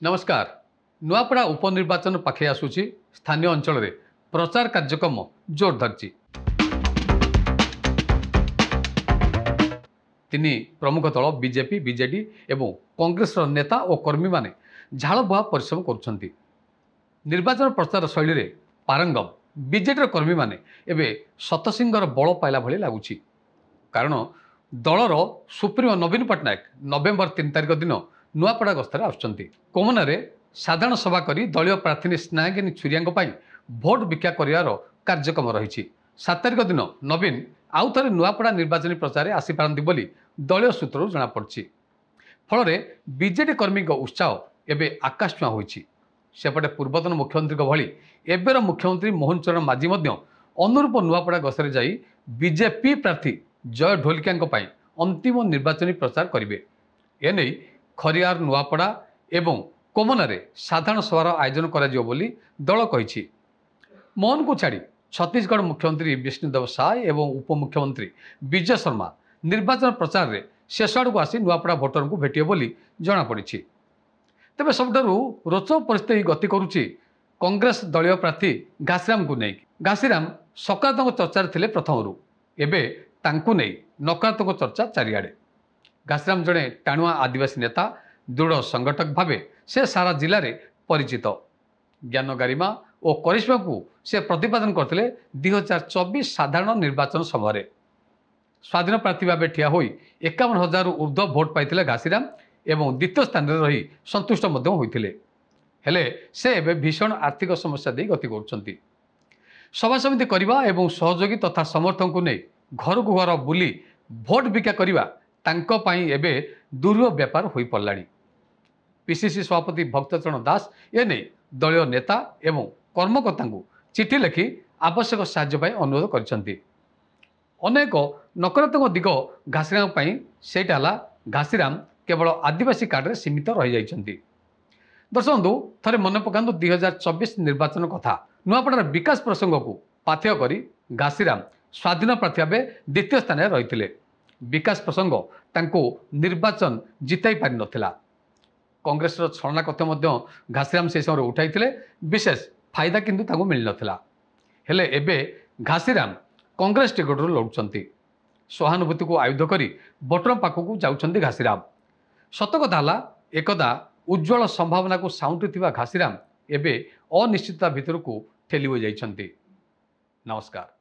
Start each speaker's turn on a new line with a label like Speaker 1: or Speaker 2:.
Speaker 1: ନମସ୍କାର। ନୂଆପଡ଼ା ଉପନିର୍ବାଚନ ପାଖେଇ ଆସୁଛି। ସ୍ଥାନୀୟ ଅଞ୍ଚଳରେ ପ୍ରଚାର କାର୍ଯ୍ୟକ୍ରମ ଜୋର ଧରିଛି। ତିନି ପ୍ରମୁଖ ଦଳ ବିଜେପି, ବିଜେଡି ଏବଂ କଂଗ୍ରେସର ନେତା ଓ କର୍ମୀମାନେ ଝାଳବୁହା ପରିଶ୍ରମ କରୁଛନ୍ତି। ନିର୍ବାଚନ ପ୍ରଚାର ଶୈଳୀରେ ପାରଙ୍ଗମ ବିଜେଡ଼ିର କର୍ମୀମାନେ ଏବେ ଶତସିଂହର ବଳ ପାଇଲା ଭଳି ଲାଗୁଛି। କାରଣ ଦଳର ସୁପ୍ରିମୋ ନବୀନ ପଟ୍ଟନାୟକ ନଭେମ୍ବର 3 ତାରିଖ ଦିନ ନୂଆପଡ଼ା ଗସ୍ତରେ ଆସୁଛନ୍ତି। କୋମନାରେ ସାଧାରଣ ସଭା କରି ଦଳୀୟ ପ୍ରାର୍ଥିନୀ ସ୍ନାୟିନୀ ଛୁରିଆଙ୍କ ପାଇଁ ଭୋଟ ଭିକ୍ଷା କରିବାର କାର୍ଯ୍ୟକ୍ରମ ରହିଛି। 7 ତାରିଖ ଦିନ ନବୀନ ଆଉ ଥରେ ନୂଆପଡ଼ା ନିର୍ବାଚନୀ ପ୍ରଚାରରେ ଆସିପାରନ୍ତି ବୋଲି ଦଳୀୟ ସୂତ୍ରରୁ ଜଣାପଡ଼ିଛି। ଫଳରେ ବିଜେଡି କର୍ମୀଙ୍କ ଉତ୍ସାହ ଏବେ ଆକାଶଛୁଆଁ ହୋଇଛି। ସେପଟେ ପୂର୍ବତନ ମୁଖ୍ୟମନ୍ତ୍ରୀଙ୍କ ଭଳି ଏବେର ମୁଖ୍ୟମନ୍ତ୍ରୀ ମୋହନ ଚରଣ ମାଝୀ ମଧ୍ୟ ଅନୁରୂପ ନୂଆପଡ଼ା ଗସ୍ତରେ ଯାଇ ବିଜେପି ପ୍ରାର୍ଥୀ ଜୟ ଢୋଲକିଆଙ୍କ ପାଇଁ ଅନ୍ତିମ ନିର୍ବାଚନୀ ପ୍ରଚାର କରିବେ। ଏନେଇ ଖରିଆର, ନୂଆପଡ଼ା ଏବଂ କୋମନାରେ ସାଧାରଣ ସଭାର ଆୟୋଜନ କରାଯିବ ବୋଲି ଦଳ କହିଛି। ମୋହନଙ୍କୁ ଛାଡ଼ି ଛତିଶଗଡ଼ ମୁଖ୍ୟମନ୍ତ୍ରୀ ବିଷ୍ଣୁଦେବ ସାଏ ଏବଂ ଉପମୁଖ୍ୟମନ୍ତ୍ରୀ ବିଜୟ ଶର୍ମା ନିର୍ବାଚନ ପ୍ରଚାରରେ ଶେଷ ଆଡ଼କୁ ଆସି ନୂଆପଡ଼ା ଭୋଟରଙ୍କୁ ଭେଟିବେ ବୋଲି ଜଣାପଡ଼ିଛି। ତେବେ ସବୁଠାରୁ ରୋଚକ ପରିସ୍ଥିତି ଗତି କରୁଛି କଂଗ୍ରେସ ଦଳୀୟ ପ୍ରାର୍ଥୀ ଘାସିରାମଙ୍କୁ ନେଇ। ଘାସିରାମ ସକାରାତ୍ମକ ଚର୍ଚ୍ଚାରେ ଥିଲେ ପ୍ରଥମରୁ, ଏବେ ତାଙ୍କୁ ନେଇ ନକାରାତ୍ମକ ଚର୍ଚ୍ଚା ଚାରିଆଡ଼େ। ଘାସିରାମ ଜଣେ ଟାଣୁଆ ଆଦିବାସୀ ନେତା, ଦୃଢ଼ ସଂଗଠକ ଭାବେ ସେ ସାରା ଜିଲ୍ଲାରେ ପରିଚିତ। ଜ୍ଞାନ ଗାରିମା ଓ କରିସ୍ମାକୁ ସେ ପ୍ରତିପାଦନ କରିଥିଲେ 2024 ସାଧାରଣ ନିର୍ବାଚନ ସମୟରେ। ସ୍ୱାଧୀନ ପ୍ରାର୍ଥୀ ଭାବେ ଠିଆ ହୋଇ 51 ହଜାରରୁ ଉର୍ଦ୍ଧ୍ୱ ଭୋଟ ପାଇଥିଲେ ଘାସିରାମ ଏବଂ ଦ୍ୱିତୀୟ ସ୍ଥାନରେ ରହି ସନ୍ତୁଷ୍ଟ ମଧ୍ୟ ହୋଇଥିଲେ। ହେଲେ ସେ ଏବେ ଭୀଷଣ ଆର୍ଥିକ ସମସ୍ୟା ଦେଇ ଗତି କରୁଛନ୍ତି। ସଭାସମିତି କରିବା ଏବଂ ସହଯୋଗୀ ତଥା ସମର୍ଥକଙ୍କୁ ନେଇ ଘରକୁ ଘର ବୁଲି ଭୋଟ ଭିକ୍ଷା କରିବା ତାଙ୍କ ପାଇଁ ଏବେ ଦୁରୂହ ବ୍ୟାପାର ହୋଇପଡ଼ିଲାଣି। ପିସିସି ସଭାପତି ଭକ୍ତଚରଣ ଦାସ ଏନେଇ ଦଳୀୟ ନେତା ଏବଂ କର୍ମକର୍ତ୍ତାଙ୍କୁ ଚିଠି ଲେଖି ଆବଶ୍ୟକ ସାହାଯ୍ୟ ପାଇଁ ଅନୁରୋଧ କରିଛନ୍ତି। ଅନେକ ନକାରାତ୍ମକ ଦିଗ ଘାସିରାମ ପାଇଁ ସେଇଟା ହେଲା, ଘାସିରାମ କେବଳ ଆଦିବାସୀ କାର୍ଡ଼ରେ ସୀମିତ ରହିଯାଇଛନ୍ତି। ଦର୍ଶକ ବନ୍ଧୁ, ଥରେ ମନେ ପକାନ୍ତୁ 2024 ନିର୍ବାଚନ କଥା। ନୂଆପଡ଼ାର ବିକାଶ ପ୍ରସଙ୍ଗକୁ ପାଥେୟ କରି ଘାସିରାମ ସ୍ୱାଧୀନ ପ୍ରାର୍ଥୀ ଭାବେ ଦ୍ୱିତୀୟ ସ୍ଥାନରେ ରହିଥିଲେ। ବିକାଶ ପ୍ରସଙ୍ଗ ତାଙ୍କୁ ନିର୍ବାଚନ ଜିତାଇ ପାରିନଥିଲା। କଂଗ୍ରେସର ଛଳନା କଥା ମଧ୍ୟ ଘାସିରାମ ସେହି ସମୟରେ ଉଠାଇଥିଲେ। ବିଶେଷ ଫାଇଦା କିନ୍ତୁ ତାଙ୍କୁ ମିଳିନଥିଲା। ହେଲେ ଏବେ ଘାସିରାମ କଂଗ୍ରେସ ଟିକଟରୁ ଲଢ଼ୁଛନ୍ତି। ସହାନୁଭୂତିକୁ ଆୟୁଧ କରି ଭୋଟରଙ୍କ ପାଖକୁ ଯାଉଛନ୍ତି ଘାସିରାମ। ସତ କଥା ହେଲା, ଏକଦା ଉଜ୍ଜ୍ୱଳ ସମ୍ଭାବନାକୁ ସାଉଁଟୁଥିବା ଘାସିରାମ ଏବେ ଅନିଶ୍ଚିତତା ଭିତରକୁ ଠେଲି ହୋଇଯାଇଛନ୍ତି। ନମସ୍କାର।